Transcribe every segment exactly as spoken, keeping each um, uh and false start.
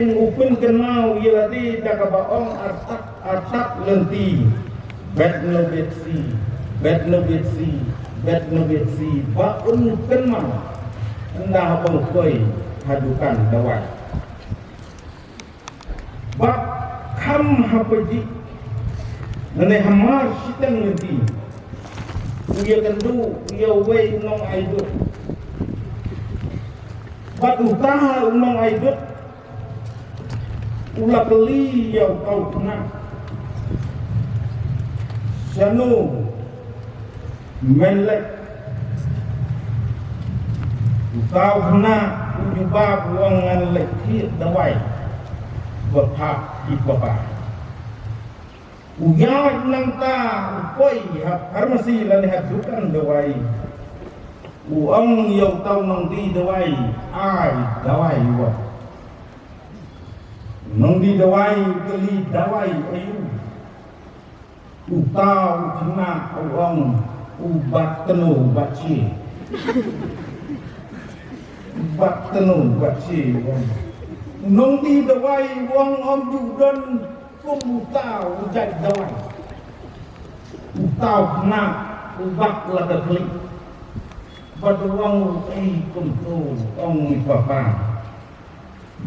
u pynkynmaw ïa lade da kaba ong artat artat lynti. Bet no bet si, bet no bet si, bet no bet si, ba un kynmaw ynda haba u poi ha dukan dawai. Bad kham ha pajih lane ha mar shiteng lynti, u ïakynduh ïa uwei u nongaidud. Bad uta u nongaidud u la kylli ïa uta u khynnah, shano men leit? Uta u khynnah u jubab u ong, ngan leit thied dawai ba phah i papa. U ïaid nangta u poi ha pharmacy lane ha dukan dawai. U ong ïa uta u nongdie dawai, ai dawai wat. U nongdie dawai u kylli, dawai aïu? Uta u khynnah u ong, u bat tno u bat shi. U bat tno u bat shi u ong. U nongdie dawai u ong, ym ju don kum uta u jait dawai. Uta u khynnah u bat la ka khlieh. Bad u ong, ei kumto, ong i papa.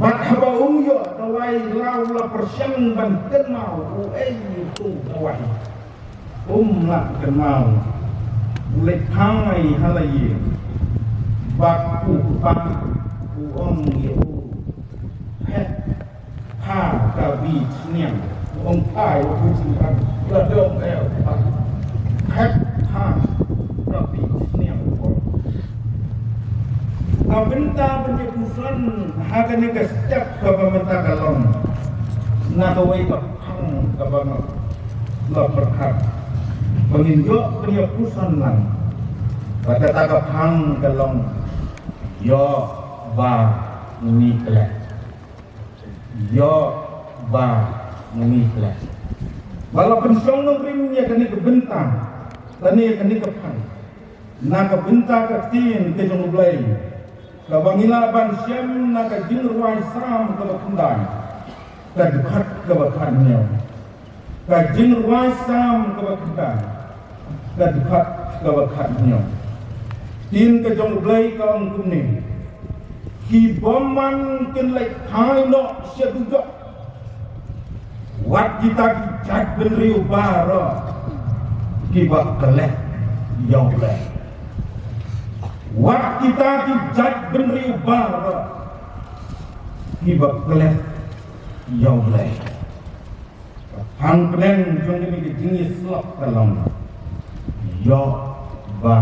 Bad haba um ïoh dawai la u la pyrshang ban kynmaw uei utu u dawai. Um lah kynmaw. U leit phai ha la ïing. Bad u kpa u ong ïa u, phet pha ka bi sniang. U ong, pha ïa u sniang. La dong eh, pha. Phet pha ka bi sniang. Ka bynta ban ïa puson ha kane ka step kaba mynta ka long na kawei ka phang kaba nga la pyrkhat ba ngin ïoh ban ïa puson lang. Bad kata ka phang ka long, ïoh ba ngi klet. Ïoh ba ngi klet. Ba la pynshong nongrim ïa kane ka bynta lane ïa kane ka phang na ka bynta ka ktien ka jong U Blei, kaba ngi lah ban shem na ka Jingrwai Salm kaba khyndai, ka dkhot kaba khathynñiew. Ka Jingrwai Salm kaba khyndai, ka dkhot kaba khathynñiew. Ktien ka jong U Blei ka ong kumne: Ki bymman kin leit phai noh sha dujok, wat kita ki jaitbynriew baroh kiba klet ïa U Blei. Wat kita ki jaitbynriew baroh kiba klet ïa U Blei. Ka phang pdeng jong kane ka jingïasyllok ka long, ïoh ba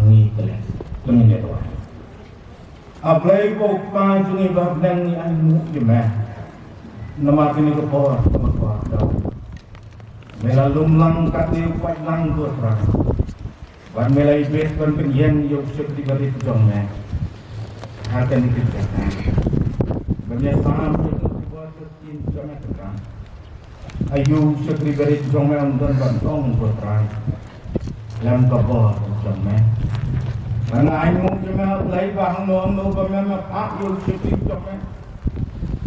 ngi klet. To ngin ïa duwai. A Blei ko Kpa jong ngi ba ha bneng, ngi ainguh ïa me namar kane ka por kaba kordor. Me la lum lang katne u paid lang, ko Trai. Bad me la ibit ban pynïeng ïa u shakri barit jong me ha kane ka jaka ban ïasam ïa ka khubor ka ktien jong me, Trai. Aïu u shakri barit jong me un don ban ong, ko Trai, lem ka bor jong me? Bad nga ainguh ïa me, A Blei, ba hangno hangno ba me, me phah ïa u shakri jong me,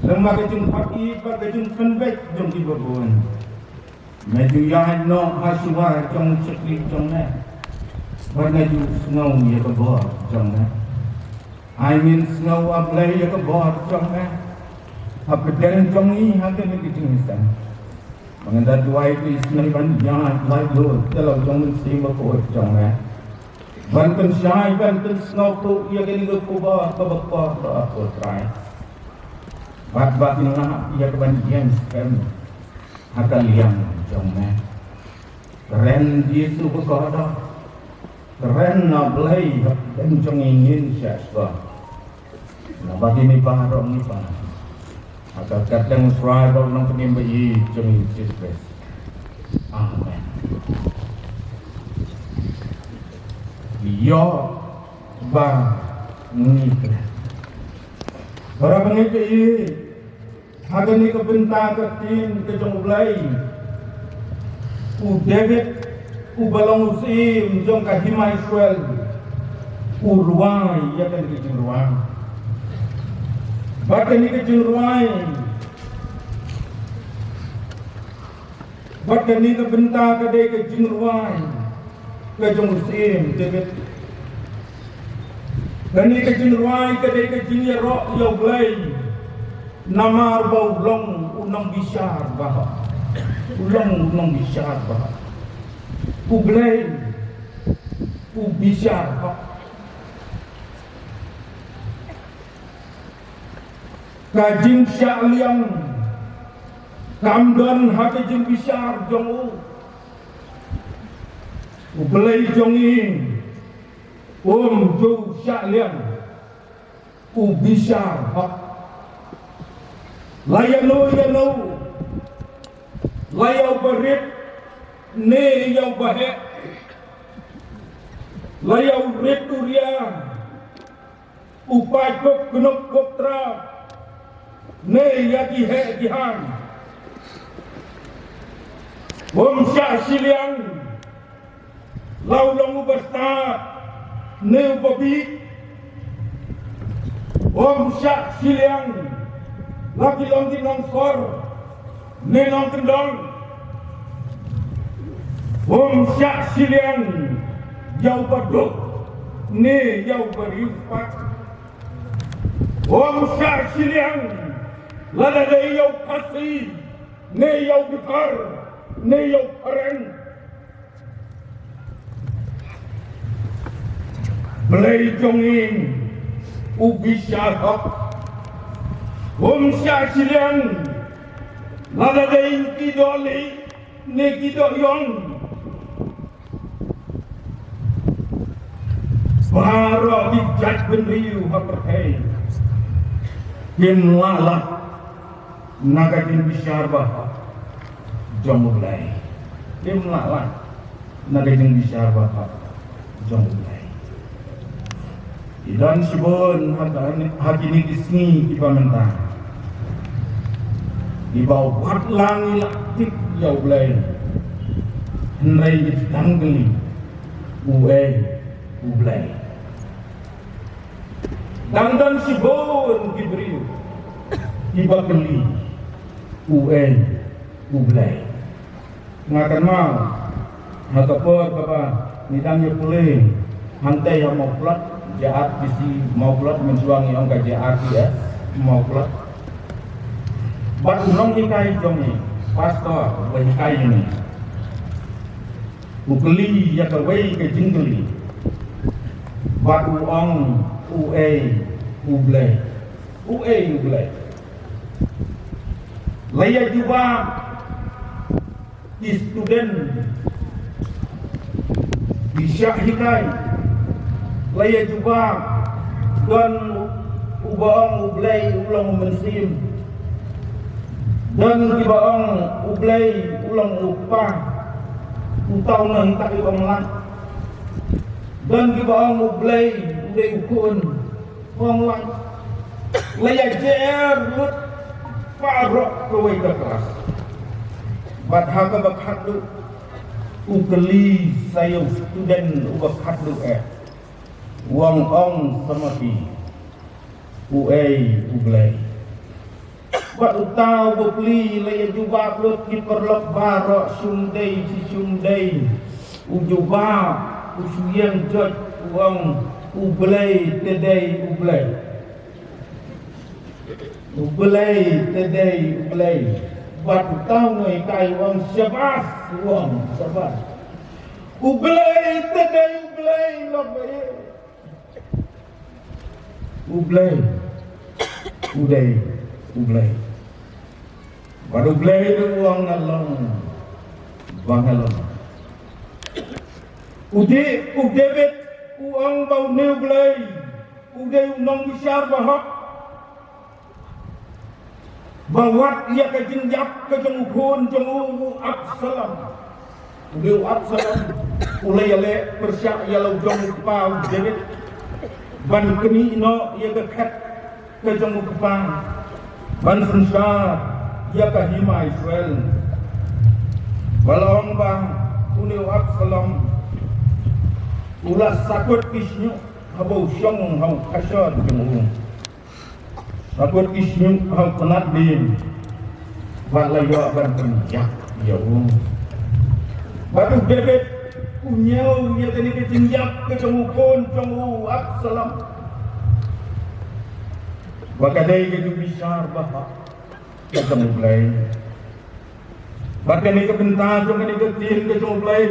lem bad ka jingpynbeit bad ka jingpynbeit jong kiba bun, me ju ïaid noh ha shuwa jong u shakri jong me, bad me ju sngew ïa ka bor jong me. Ai ngin sngew, A Blei, ïa ka bor jong me hapdeng jong ngi ha kane ka jingïaseng. Ba ngan da duwai, isynei ban ïaid laitluid da la u Mynsiem Bakhuid jong me, ban pynshai, ban pynsngewthuh ïa kane ka khubor kaba kordor, ko Trai. Bad ba kin lah ïa ka ban ïeng skhem ha ka liang jong me. Kren Jisu ba kordor. Kren, A Blei, hapdeng jong ngi, ngin shah shuwa. Naba kine baroh ngi pan ha ka kyrteng U Trai bad U Nongpynim ba ïeit jong ngi, Jisu Khrist. Amen. Ïoh ba ngi klet. Para bangeit ba ïeit, ha kane ka bynta ka ktien ka jong U Blei, u David uba long u syiem jong ka hima Israel u rwai ïa kane ka jingrwai. Bad kane ka jingrwai, bad kane ka bynta ka dei ka jingrwai ka jong u Syiem David. Kane ka jingrwai ka dei ka jingïaroh ïa U Blei. Namar ba u long u nongbishar bahok. U long u nongbishar bahok. U Blei u bishar hok. Ka jingshah liang kam don ha ka jingbishar jong u. U Blei jong ngi um ju shah liang, u bishar hok. La ïa no ïa no, la ïa u barit ne ïa u baheh, la ïa u rit u ria, u paid pop khnuk pop trap, ne ïa ki heh ki han. Um shah shiliang la u long u bastad ne u babieit. Um shah shiliang la ki long ki nongsor ne nongkyndong. Um shah shiliang ïa u baduk ne ïa u bariewspah. Um shah shiliang lada dei ïa u Khasi ne ïa u Bihar ne ïa u Phareng. Blei jong ngi u bishar hok. Um shah shiliang lada dei ki doh lieh ne ki doh ïong. Baroh ki jait bynriew ha pyrthei kim lah lad na ka jingbishar bahok jong U Blei. Kim lah lad na ka jingbishar bahok jong U Blei. Ki don shibun ha ka, ha kine ki sngi kiba mynta, kiba wad lang ïa la tip ïa U Blei. Hynrei ki dang kylli uei U Blei. Dang don shibun ki briew kiba kylli uei U Blei. Nga kynmaw ha ka por kaba ngi dang ïa pule hangtei ha Mawplot, J R T C Mawplot, mynshuwa ngi ong ka J R T S Mawplot. Bad u nonghikai jong ngi, pastor ba hikai ïa ngi, u kylli ïa kawei ka jingkylli. Bad u ong uei U Blei. Uei U Blei. La ïa jubab ki student, ki shah hikai. La ïa jubab, don uba ong U Blei u long u Mynsiem. Don kiba ong U Blei u long u Kpa. Uta u nang tak u ong lad. Don kiba ong U Blei u dei u Khun. Ong lad. La ïa jer lut baroh kawei ka klas. Bad ha kaba khatduh u kylli sa ïa u student uba khatduh eh. U ong, ong sa ma phi, uei U Blei. Bad uta u bapli la ïa jubab lut, ki paralok baroh shum dei shi shum dei. U jubab, u shu ïeng jot, u ong, U Blei te dei U Blei. U Blei te dei U Blei. Bad uta u nonghikai u ong, shabas, u ong, shabas. U Blei te dei U Blei, lok ba ïeit. U Blei u dei U Blei. Bad U Blei u ong nga long ba nga long. U dei, u David u ong ba une U Blei u dei u nongbishar bahok. Ba wat ïa ka jingïap ka jong u khun jong u, u Absalom. U dei u Absalom u la ïaleh pyrshah ïa la u jong u kpa u David ban knieh noh ïa ka khet ka jong u kpa ban synshar ïa ka hima Israel. Ba la ong ba une u Absalom u la sakut ki shñiuh haba u shong ha u khashor jong u. Ka kut ki shñiuh ha u tnat dien bad la ïoh ban pynïap ïa u. Bad u David u ñiew ïa kane ka jingïap ka jong u khun jong u Absalom. Ba ka dei ka jingbishar ba hok ka jong U Blei. Bad kane ka bynta jong kane ka ktien ka jong U Blei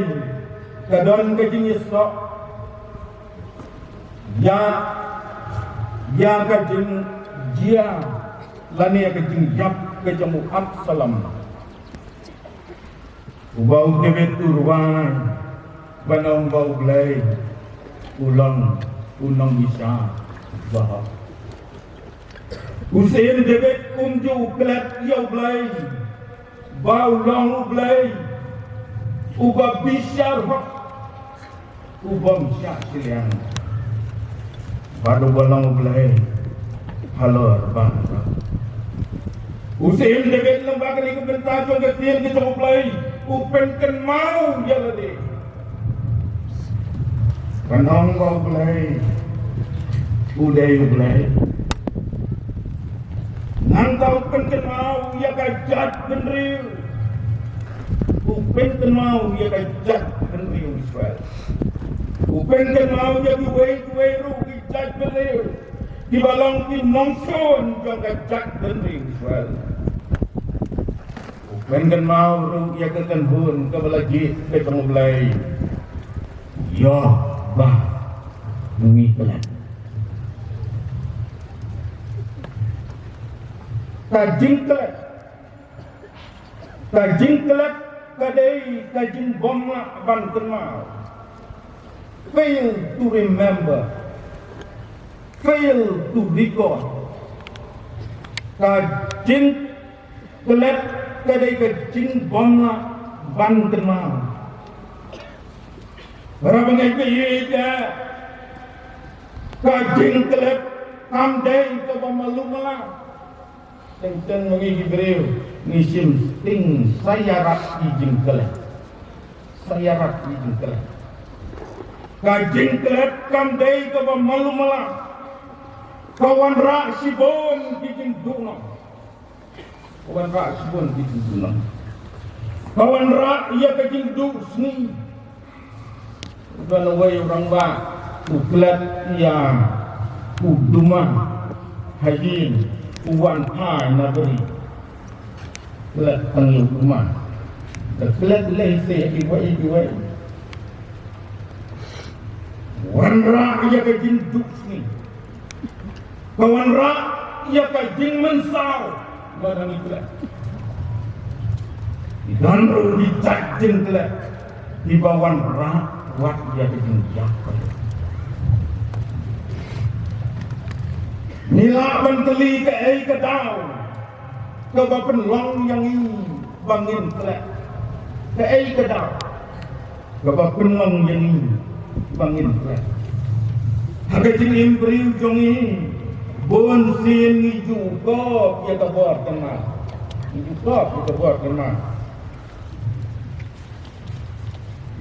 ka don ka jingïasoh ïa, ïa ka jingjia lane ïa ka jingïap ka jong u Absalom. Uba u David u rwai ban ong ba U Blei u long u nongbishar ba hok. U Syiem David um ju klet ïa U Blei ba u long U Blei uba bishar hok, u bym shah shiliang bad uba long U Blei halor baroh. U Syiem David lyngba kane ka bynta jong ka ktien ka jong U Blei u pynkynmaw ïa lade. Ka nong ba U Blei u dei U Blei. Nangta u pynkynmaw ïa ka jaitbynriew. U pynkynmaw ïa ka jaitbynriew Israel. U pynkynmaw ïa kiwei kiwei ruh ki jaitbynriew kiba long ki nongshun jong ka jaitbynriew Israel. U pynkynmaw ruh ïa ka kynhun kaba la jied ka jong U Blei. Ïoh ba ngi klet. Ka jingklet, ka jingklet ka dei ka jingbymlah ban kynmaw. Fail to remember, fail to recall. Ka jingklet ka dei ka jingbymlah ban kynmaw. Para bangeit, ka ïeit, ka jingklet kam dei kaba malu mala. Teng teng ma ngi ki briew ngi shim sting sa ïarap ki jingklet. Sa ïarap ki jingklet. Ka jingklet kam dei kaba malu mala. Ka wanrah shibun ki jingduhnong. Ka wanrah shibun ki jingduhnong. Ka wanrah ïa ka jingduh sngi. Don uwei u rangbah u klet ïa u duma ha ïing, u wan phai na bri. Klet tang ïa u duma. Ka klet lei se ïa kiwei kiwei. Wanrah ïa ka jingduh sngi. Ka wanrah ïa ka jingmynsaw lada ngi klet. Ki don ruh ki jait jingklet kiba wanrah wat ïa ka jingïap. Ngi lah ban kylli kaei ka daw kaba pynlong ïa ngi ba ngin klet? Kaei ka daw kaba pynlong ïa ngi ba ngin klet? Ha ka jingim briew jong ngi, bun sien ngi ju kop ïa ka bor kynmaw. Ngi ju kop ïa ka bor kynmaw.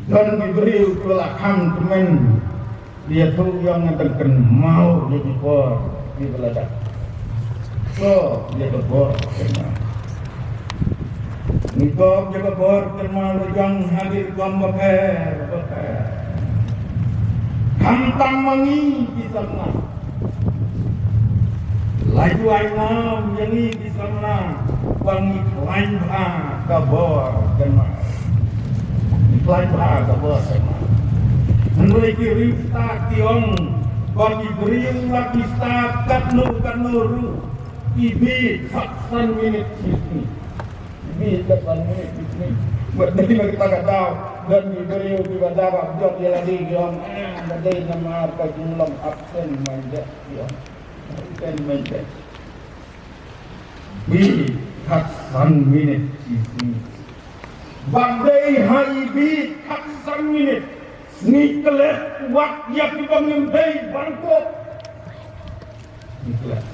Don ki briew kiba la kham tymmen ïathuh ïa nga, dang kynmaw ïa ki por kiba la dep. Kop ïa ka bor kynmaw. Ngi kop ïa ka bor kynmaw la jong ha ki rukom bapher bapher. Khamtam ma ngi ki samla. La ju ai ngam ïa ngi ki samla ba ngi khlaiñ bha ka bor kynmaw. Ngi khlaiñ bha ka bor kynmaw. Hynrei ki riewstad ki ong ba ki briew la ki stad katno katno ruh, ki bieit khatsan minit shi sngi. Ki bieit khatsan minit shi sngi. Bad dei na kata ka daw don ki briew kiba da ba jop ïa lade ki ong, ah, ba dei namar ka jinglong absent minded ki ong. Absent minded. Bieit khatsan minit shi sngi. Ba dei ha i bieit khatsan minit, sngi klet wat ïa kiba ngim dei ban kop. Sngi klet.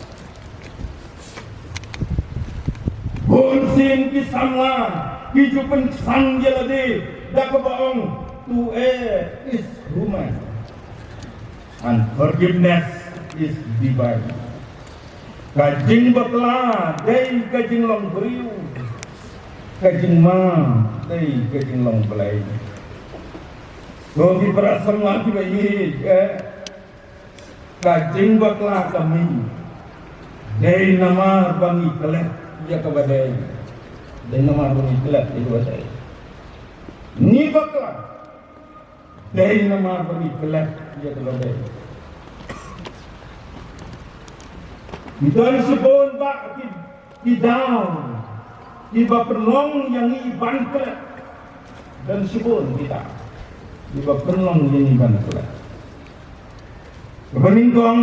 Bun sien ki samla ki ju pynksan ïa lade da kaba ong, "To err is human and forgiveness is divine." Ka jingbakla dei ka jinglong briew, ka jingma dei ka jinglong Blei. Ko ki para samla kiba ïeit, eh, ka jingbakla ka mih dei namar ba ngi klet ïa kaba dei. Dei namar ba ngi klet ïa kaba dei. Ngi bakla dei namar ba ngi klet ïa kaba dei. Ngi don shibun ba ki, ki daw kiba pynlong ïa ngi ban klet. Don shibun ki daw kiba pynlong ïa ngi ban klet. Kaba nyngkong,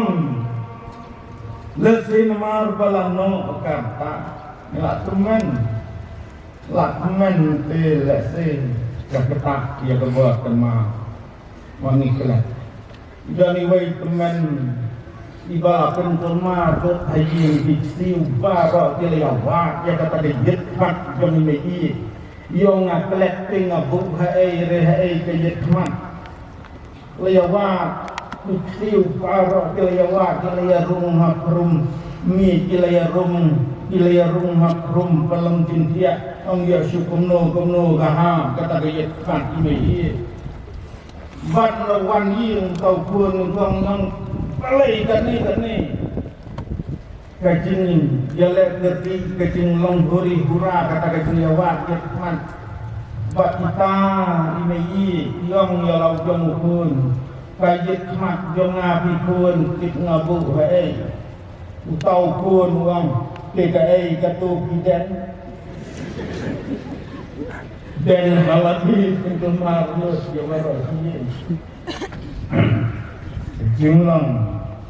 lehse namar ba la noh ka kyrta, ngi la tymmen. La tymmen te lehse ka kyrta ïa kaba kynmaw. Wan ngi klet. Ïa ngi wei tymmen iba la pynkulmar duk ha ïing ki ksiew baroh ki la ïa wad ïa kata ka ïit khmat jong i mei. Ïa nga klet te nga buh ha ei re ha ei ka ïit khmat. La ïa wad ki ksiew baroh ki la ïa wad ki la ïa rung ha khrum. Mei ki la ïa rung, ki la ïa rung ha khrum palam jingthiah. Ong ïa shu kumno kumno ka ha kata ka ïit khmat i mei. Bad la wan ïing tau khun ngong ngong. Balei kane kane? Ka jingïaleh kyrkieh, ka jinglong huri hura, kata ka jingïawad ïit khmat. Bad kita i mei i ong ïa la u jong u khun. Ka ïit khmat jong nga phi khun, tip nga buh ha ei. Uta u khun u ong, te kaei kato phi den? Den ha lade pynkulmar lut ïa baroh shi ïing. Jinglong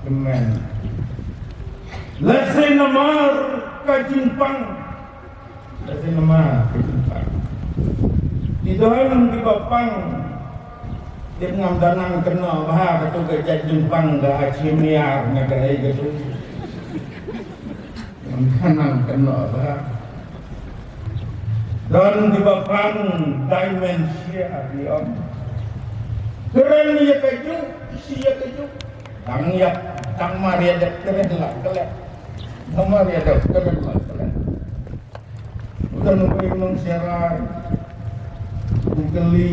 kmen. Lehse namar ka jingpang. Lehse namar ka jingpang. Ki don kiba pang. Dep ngam da nang kynnoh bha kato ka jait jingpang ka achieve miar na kaei kato. Ngam da nang kynnoh bha. Don kiba pang dementia ki ong. Kren ïa kajuh, ïa kajuh. Tang ïa, tang mar ïa dep kren la klet. Tang mar ïa dep kren la klet. Uta u wei u nongshakri u kylli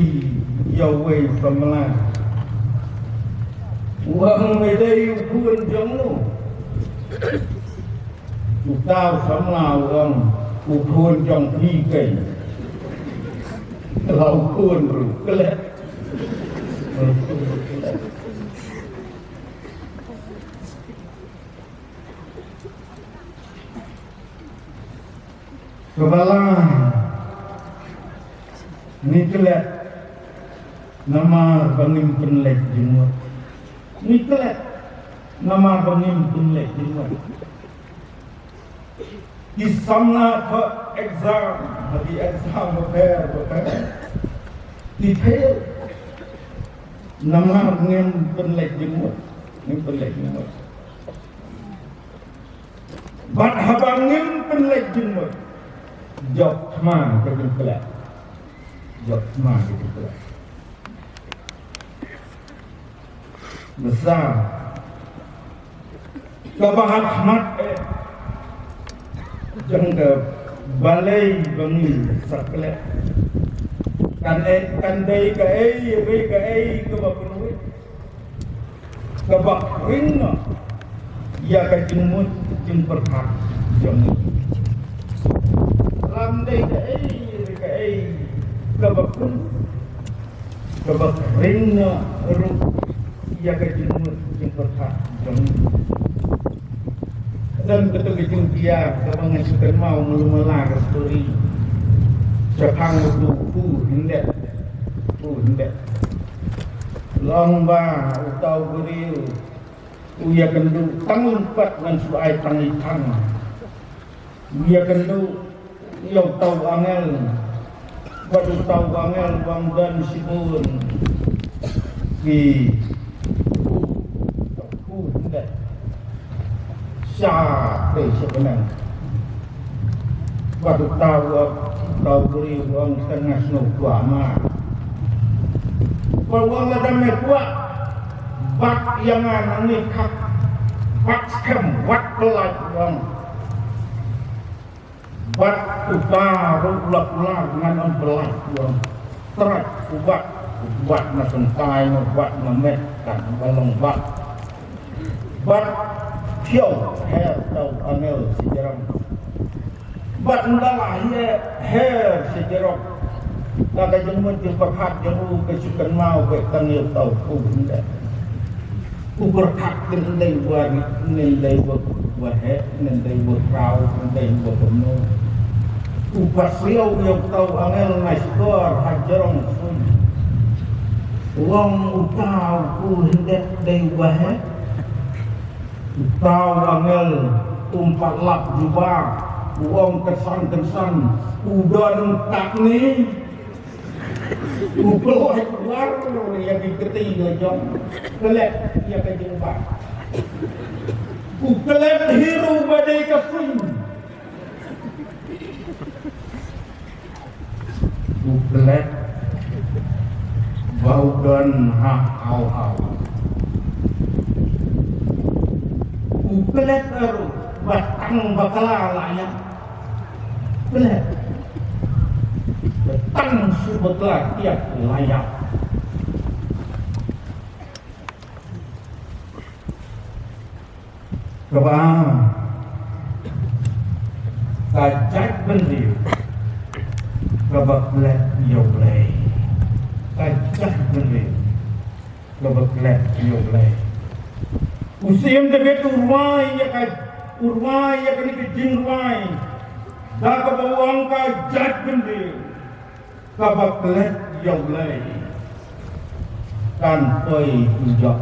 ïa uwei u samla. U ong me dei u khun jong no? Uta u samla u ong u khun jong phi keiñ. La u khun ruh klet. Kaba lai, ngi klet namar ba ngim pynleit jingmut. Ngi klet namar ba ngim pynleit jingmut. Ki samla pha exam, ha ki exam bapher bapher ki fail namar ngim pynleit jingmut. Ngim pynleit jingmut. Bad haba ngim pynleit jingmut, jop thma ka jingklet. Jop thma ka jingklet. Basa kaba ha khmat eh jong ka balei ba ngi sa klet. Kan eh, kan dei kaei, dei kaei kaba pynwit. Kaba khring noh ïa ka jingmut jingpyrkhat jong ngi. Lam dei kaei kaei kaba khring, kaba khring noh ruh ïa ka jingmut jingpyrkhat jong ngi. Don kato ka jingpyni kaba ngan shu kynmaw malu mala ka story. Shaphang uto u hyndet. U hyndet. Long ba uto u briew u ïakynduh tang lympat ngan shu ai tang i thang. U ïakynduh ïa uto u angel. Bad uto u angel u ong don shibun ki u hyndet. Sha pei sha bneng. Bad uto u, uto u briew u ong tang nga sngewkwah ma. Bad u ong lada me kwah bat ïa nga nangne khap. Pat skhem wat pynlait u ong. Bad uta ruh la kular ngan ym pynlait u ong. Trai u Bat, u Bat na tyntai na u Bat na met kan ba long Bat. Bad thiaw her tau angel si jrong. Bad ynda la hi her shi jrong. Ka ka jingmut jingpyrkhat jong u ka shu kynmaw bad ka ngi tau u hynda. U pyrkhat kin dei wa ri, kin dei wa wa he, kin dei wa kraw, kin dei wa kumno. U pasiaw ïa u tau angel na shkor ha jrong suiñ. U ong u tau u hynda dei wa he. Uta u angel um pat lap jubab, u ong kynsan kynsan, u don katne, u pynlait war ïa ki kti la jong, klet ïa ka jingbat. U klet hi ruh ba dei ka suiñ. U klet ba u don ha haw haw. U klet ruh ba tang bakla la ïap. Klet ba tang shu bakla ïap la ïap. Kaba ka jaitbynriew kaba klet ïa U Blei. Ka jaitbynriew kaba klet ïa U Blei. U Syiem Dabid u rwai ïa ka, u rwai ïa kane ka jingrwai da kaba u ong ka jaitbynriew kaba klet ïa U Blei kan poi kujok.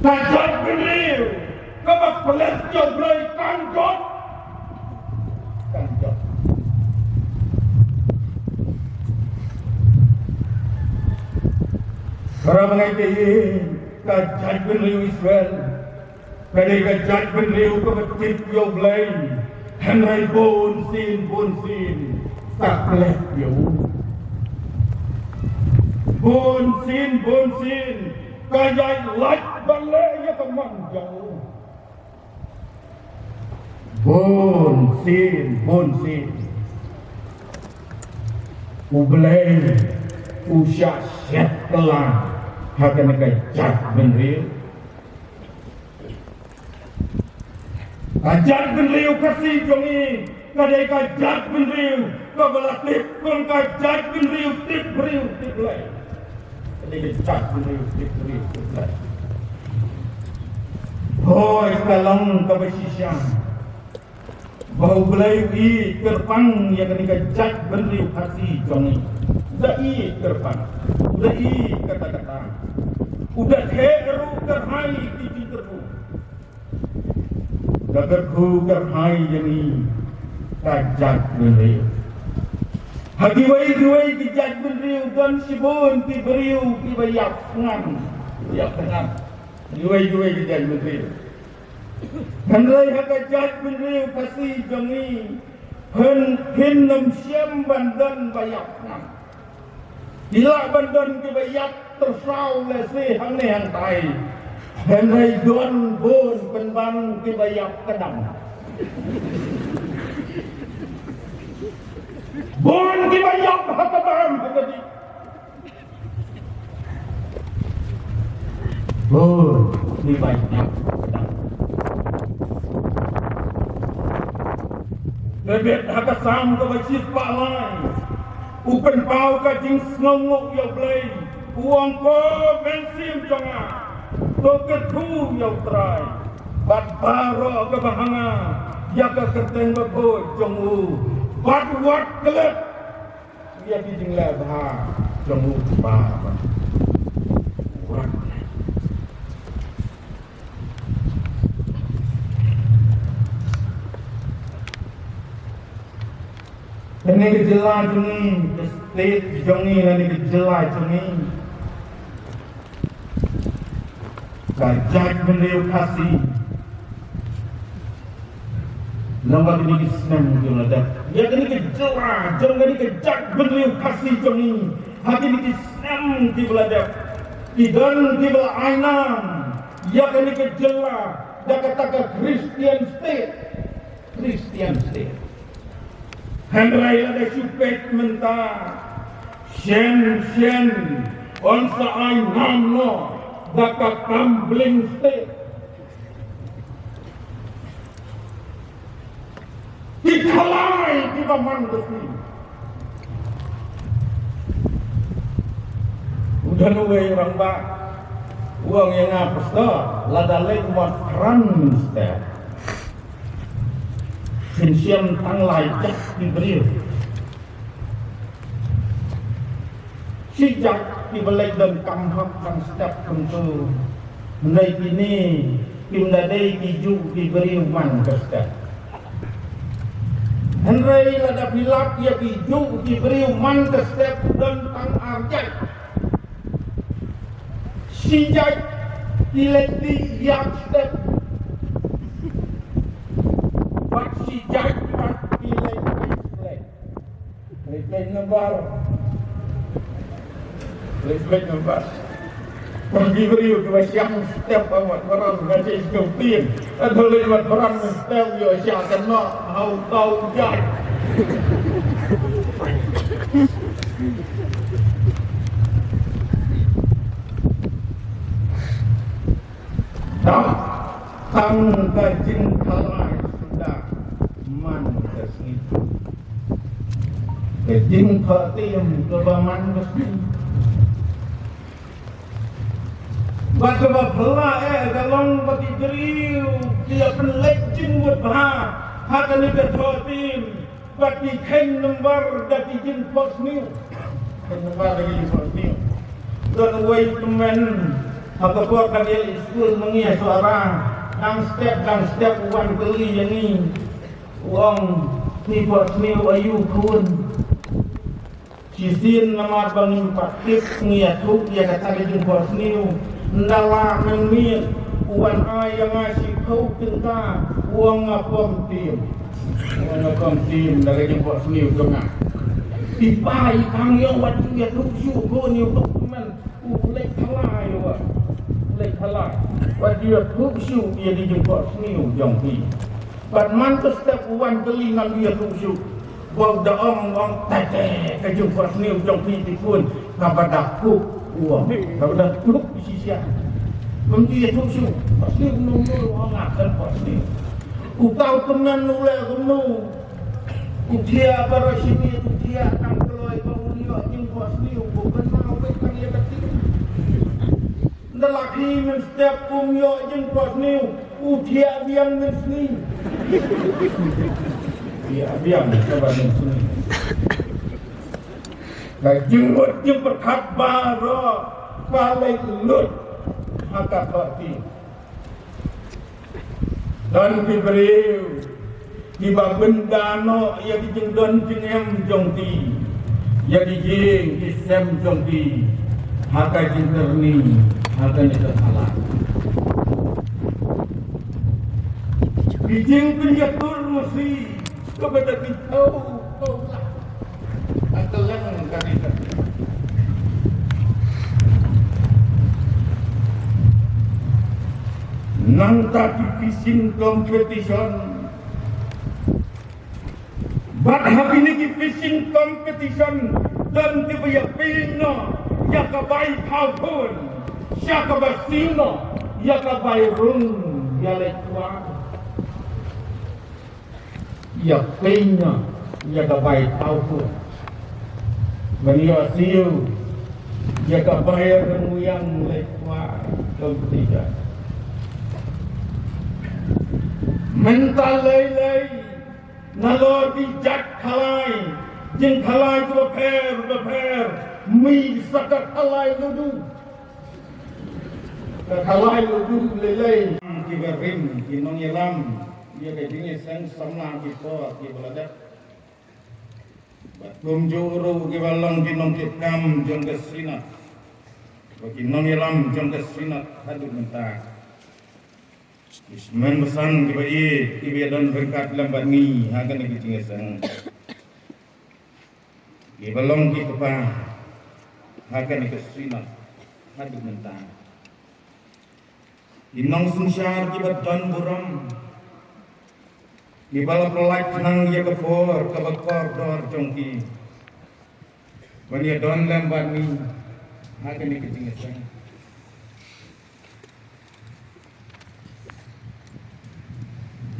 Ka jaitbynriew kaba klet ïa U Blei kan jot. Kan jot. Para bangeit, ka jaitbynriew Israel ka dei ka jaitbynriew kaba tip ïa U Blei. Hynrei bun sien, bun sien ka klet ïa u. Bun sien, bun sien ka ïaid lait ban leh ïa ka mon jong u. Bun sien, bun sien U Blei u shah shet kylla ha kane ka jaitbynriew. Ka jaitbynriew Khasi jong ngi ka dei ka jaitbynriew kaba la tip kum ka jaitbynriew tip briew tip Blei. Ka dei ka jaitbynriew tip briew tip Blei. Hooid, ka long kaba shisha ba U Blei u ïeit kyrpang ïa kane ka jaitbynriew Khasi jong ngi. U da ïeit kyrpang, u da ïeit katta katta. U da theh ruh kyrhai ki jingkyrkhu. Da kyrkhu kyrhai ïa ngi ka jaitbynriew. Ha kiwei kiwei ki jaitbynriew don shibun ki briew kiba ïap thngan, ïap thngan. Kiwei kiwei ki jaitbynriew. Hynrei ha ka jaitbynriew Khasi jong ngi phin, phin ym shym ban don ba ïap thngan. Ki lah ban don kiba ïap tyrsaw lehse hangne hangtai. Hynrei don bun pynban kiba ïap kdam. Bun kiba ïap ha kdam ha kdih. Bun kiba ïap kdam. David ha ka Salm kaba shispah lai u pynpaw ka jingsngewnguh ïa U Blei. U ong, ko mynsiem jong nga, to kyrkhu ïa U Trai. Bad baroh kaba ha nga ïa ka kyrteng bakhuid jong u. Bad wat klet ïa ki jingleh bha jong u baroh. Wat klet. Kane ka jylla jong ngi, ka state jong ngi, kane ka jylla jong ngi, ka jaitbynriew Khasi. Namar kine ki snem ki la dep ïa kane ka jylla jong kane ka jaitbynriew Khasi jong ngi. Ha kine ki snem ki la dep ki don kiba la ai nam ïa kane ka jylla da kata ka Christian state. Christian state. Hynrei lada shu peit mynta, shen shen yn sa ai nam noh da ka Kamling state. Ki khalai kiba man ka sngi. U don uwei u rangbah u ong ïa nga, pastor, lada leit Mawkyrwat mynstep, phin shem tang lai jait ki briew. Shi jait kiba leit donkam hok tang step kumto. Hynrei kine kim da dei kijuh ki briew man ka step. Hynrei lada phi lap ïa kijuh ki briew man ka step, don tang ar jait. Shi jait ki leit dih ïa step. Bad shi jait pat ki leit dih step. Reflect number. Reflect number. Bagi beri ke wasiang step amat barang ngaji sejauh pin. Atau lewat barang step yo siang kena hau tau jai. Dah tang ka jingkhalai suda man ka sngi. Ka jingpyrthei kaba man ka sngi. Bad kaba phylla eh ka long ba ki briew ki ïa pynleit jingmut bha ha kane ka thirteen. Bad ki kheiñ number da ki jingphohsniew. Kheiñ number da ki jingphohsniew. Don uwei u tymmen ha ka por ka dei skul ma ngi ha Sohra. Dang step dang step u wan kylli ïa ngi. U ong, ngi phohsniew aïu khun? Shisien namar ba ngim pat tip, ngi ïathuh ïa kata ka jingphohsniew. Ynda la mynmiet u wan ai ïa nga shiphew tyngka, u ong nga pom tim. U ong nga pom tim da ka jingphohsniew jong nga. Phi pa i pang ïa wat ïathuh shuh ko ni u tuk man u leit khalai wa. U leit khalai. Wat ïathuh shuh ïa ka jingphohsniew jong phi. Bad man ka step u wan kylli ngam ïathuh shuh. Ba u da ong ong tete ka jingphohsniew jong phi ti khun kaba da kup u ong. Kaba da kup shisha. Ngam ïathuh shuh. Phohsniew kumno kumno u ong nga kan phohsniew. U tau kmen u leh kumno. U thiah baroh shi miet u thiah tang kloi ba u ïoh jingphohsniew ba u kynmaw beit tang ïa ka tim. Ynda la khie mynstep um ïoh jingphohsniew, u thiah biang mynsngi. Thiah biang kaba mynsngi. Ka jingmut jingpyrkhat baroh ka leit lut ha ka thirteen. Don ki briew kiba pynda noh ïa ki jingdon jingem jong ki, ïa ki ïing ki sem jong ki ha ka jingkyrni, ha kane ka khalai. Ki jingpynïatur masi kaba da ki thaw thaw lah. Ka tlang ka ri ka. Nangta ki fishing competition. Bad ha kine ki fishing competition don kiba ïapei noh ïa ka bai thaw thun, sha kaba siew noh ïa ka bai rung ïaleit kwai. Ïapei noh ïa ka bai thaw thun ban ïohsiew ïa ka bai rung ïaleit kwai. Competition. Mynta lei lei nalor ki jait khalai, jingkhalai kiba pher bapher, mih sa ka khalai ludu. Ka khalai ludu lei lei. Kiba rim ki nongïalam ïa ka jingïaseng samla ki por kiba la dep. Bad kumjuh ruh kiba long ki nongtrei kam jong ka Synod, bad ki nongïalam jong ka Synod haduh mynta. Ki symbai basan kiba ïeit kiba ïadon ryngkat lem bad ngi ha kane ka jingïaseng. Kiba long ki kpa ha kane ka Synod haduh mynta. Ki nongsynshar kiba don burom, kiba la pyllait khnang ïa ka por kaba kordor jong ki, ban ïadon lem bad ngi ha kane ka jingïaseng.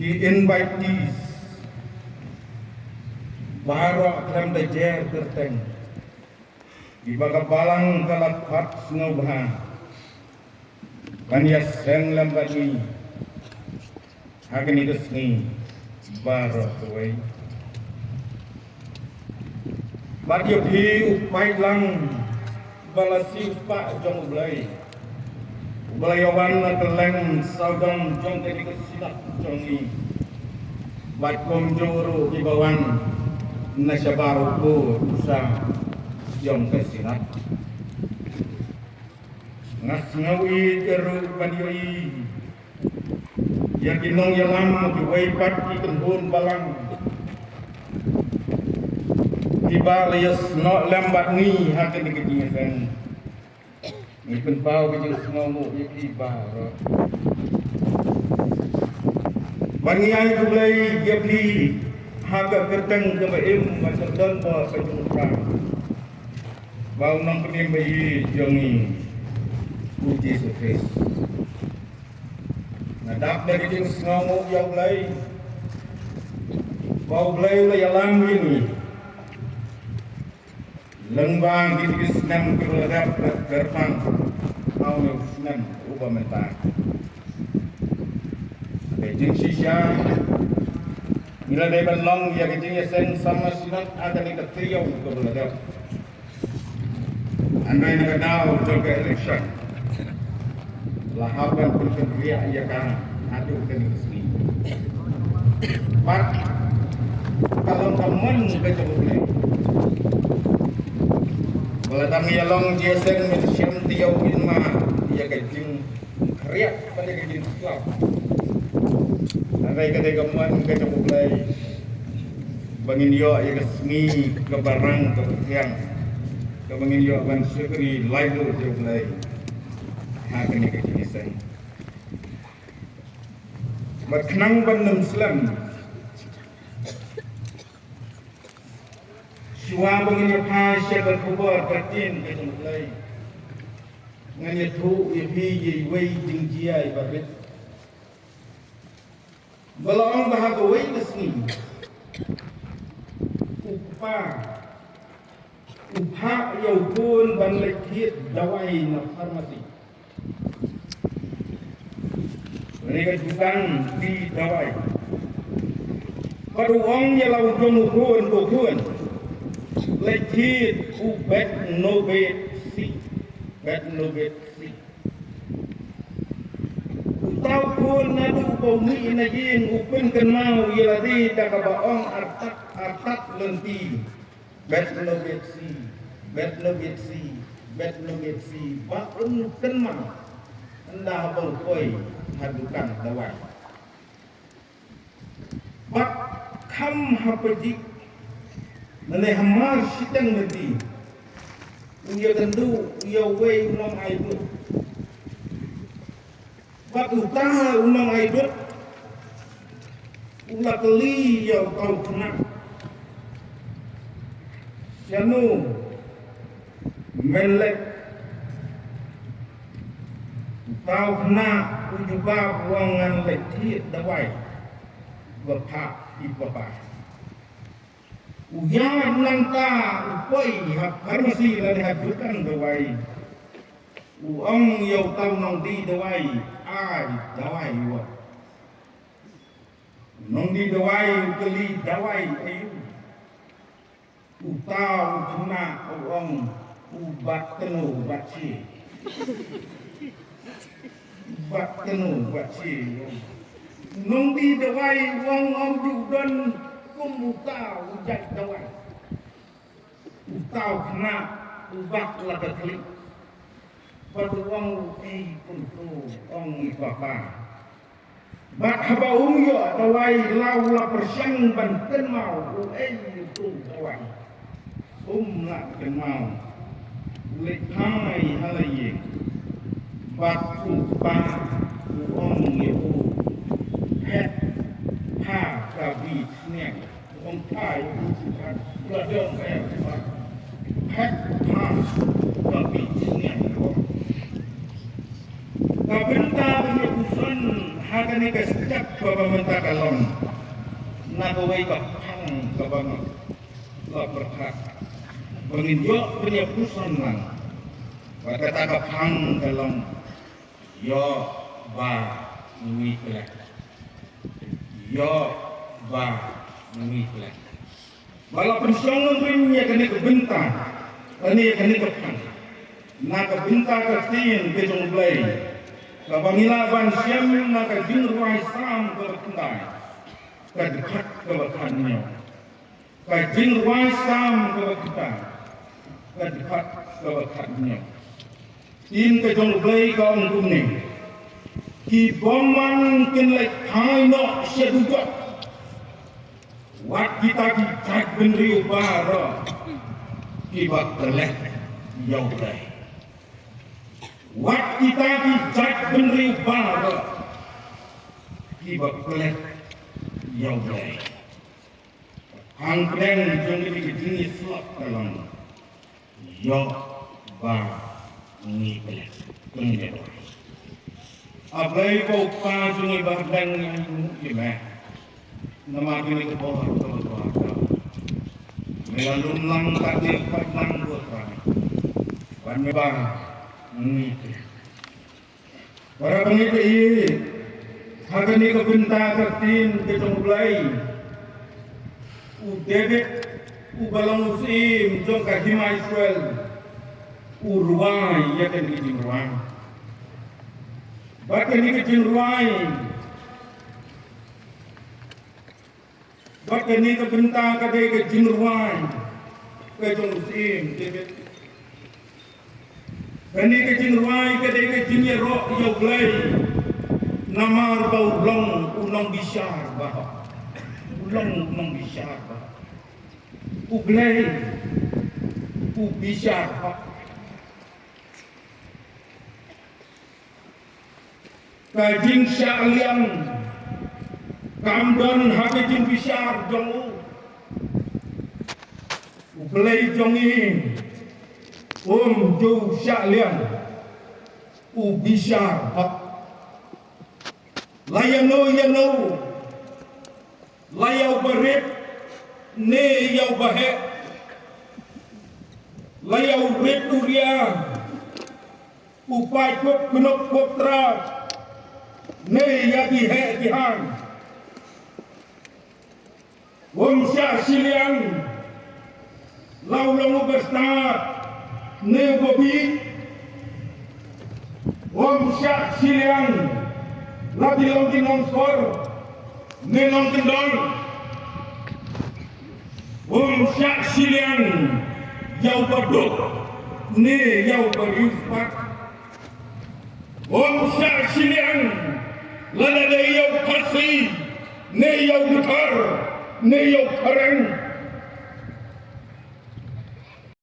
Ki invitees baroh khlem da jer kyrteng, kiba ka balang ka la khot sngewbha ban ïaseng lem bad ngi ha kane ka sngi baroh kawei. Bad ïa phi u paidlang ba la siewspah jong U Blei, uba la ïawan na kylleng sawdong jong kane ka synod jong ngi, bad kumjuh ruh kiba wan na shabar u kor u sha jong ka synod. Nga sngewieit ruh ban ïohi ïa ki nongïalam, kiwei pat ki kynhun balang kiba la ïasnoh lem bad ngi ha kane ka jingïaseng. Ngi pynpaw ka jingsngewnguh ïa phi baroh. Ban ngi ai khublei ïa phi ha ka kyrteng kaba im bad ka donbor ka jong U Trai, ba u Nongpynim ba ïeit jong ngi, U Jisu Khrist. Nga dap da ka jingsngewnguh ïa U Blei ba U Blei u la ïalam ïa ngi lyngba kine ki snem kiba la dep, kyrpang ha une u snem uba mynta. Ka jingshisha ngi la dei ban long ïa ka jingïaseng samla synod ha kane ka taïew kaba la dep. Hynrei na ka daw jong ka election la hap ban pynkynriah ïa ka haduh kane ka sngi. Bad ka long ka mon ka jong U Blei ba la dang ïalong jingïaseng mynshem taïew mynma ïa ka jingkhriat bad ïa ka jingkhlad. Hynrei ka dei ka mon ka jong U Blei ba ngin ïoh ïa ka sngi kaba rang kaba thiang, kaba ngin ïoh ban shakri laitluid ïa U Blei ha kane ka jingïaseng. Bad khnang ban ym slem, shuwa ba ngin ïa phai sha ka khubor ka ktien ka jong U Blei, ngan ïathuh ïa phi ïa iwei i jingjia iba rit. Ba la ong ba ha kawei ka sngi u kpa u phah ïa u khun ban leit thied dawai na pharmacy, lane ka dukan die dawai. Bad u ong ïa la u jong u khun, ko khun, leit thied u Betnovit C, Betnovit C. Uta u khun naduh ba u mih na ïing u pynkynmaw ïa lade da kaba ong artat artat lynti, Betnovit C, Betnovit C, Betnovit C, ba un kynmaw ynda haba u poi ha dukan dawai. Bad kham ha pajik, lane hamar shiteng lynti, u ïakynduh ïa uwei u nongaidud. Bad uta u nongaidud u la kylli ïa uta u khynnah, shano men leit? Uta u khynnah u jubab u ong, ngan leit thied dawai ba phah i papa. U ïaid nangta u poi ha pharmacy lane ha dukan dawai. U ong ïa uta u nongdie dawai, ai dawai wat. U nongdie dawai u kylli, dawai aïu? Uta u khynnah u ong, u bat kano u bat shi. U bat kano u bat shi u ong. U nongdie dawai u ong, ym ju don kum uta u jait dawai. Uta u khynnah u bat la ka khlieh. Bad u ong, uei kumto, ong i papa. Bad haba um ïoh dawai la u la pyrshang ban kynmaw uei utu u dawai. Um lah kynmaw. U leit phai ha la ïing. Bad u kpa Ong ïa u, phet pha ka bi sniang. Ong pha ïa u, phet pha ka bi sniang. Ka bynta ban ïa puson ha kane ka step kaba mynta ka long na kawei ka phang kaba nga la pyrkhat ba ngin ïoh ban ïa puson lang. Bad kata ka phang ka long, ïoh ba ngi klet. Ïoh ba ngi klet. Ba la pynshong nongrim ïa kane ka bynta, kane ïa kane ka phang, na ka bynta ka ktien ka jong U Blei, kaba ngi lah ban shem na ka Jingrwai Salm kaba khyndai, ka dkhot kaba khathynñiew. Ka Jingrwai Salm kaba khyndai, ka dkhot kaba khathynñiew. Ktien ka jong U Blei ka ong kumne: Ki bymman kin leit phai noh sha dujok, wat kita ki jaitbynriew baroh kiba klet ïa U Blei. Wat kita ki jaitbynriew baroh kiba klet ïa U Blei. Hangta jong kine ki jingïasyllok ka long, ïoh ba ngi klet. Kane ka dei. A Blei ko Kpa jong ngi ba ha bneng, ngi ainguh ïa me namar kane ka bor kaba me la lum lang, ka dei ka lang ko Trai, ban me ba ngi klet. Para bangeit, ha kane ka bynta ka ktien ka jong U Blei, u David, uba long u syiem jong ka hima Israel, u rwai ïa kane ka jingrwai. Bad kane ka jingrwai, bad kane ka bynta ka dei ka jingrwai ka jong u syiem David. Kane ka jingrwai ka dei ka jingïaroh ïa U Blei, namar ba u long u nongbishar bahok. U long u nongbishar bahok. U Blei u bishar hok. Ka jingshah liang kam don ha ka jingbishar jong u. U Blei jong ngi um ju shah liang, u bishar hok. La ïano ïano, la ïa uba rit ne ïa uba heh, la ïa u rit u ria, u paid pop khnuk pop trap ne ïa ki heh ki hang. Um shah shiliang la u long uba stad ne uba bieit. Um shah shiliang la ki long ki nongshor ne nongkyndong. Um shah shiliang ïa uba duk ne ïa uba riewspah. Um shah shiliang lada dei ïa u Khasi ne ïa u Dkhar ne ïa u Phareng.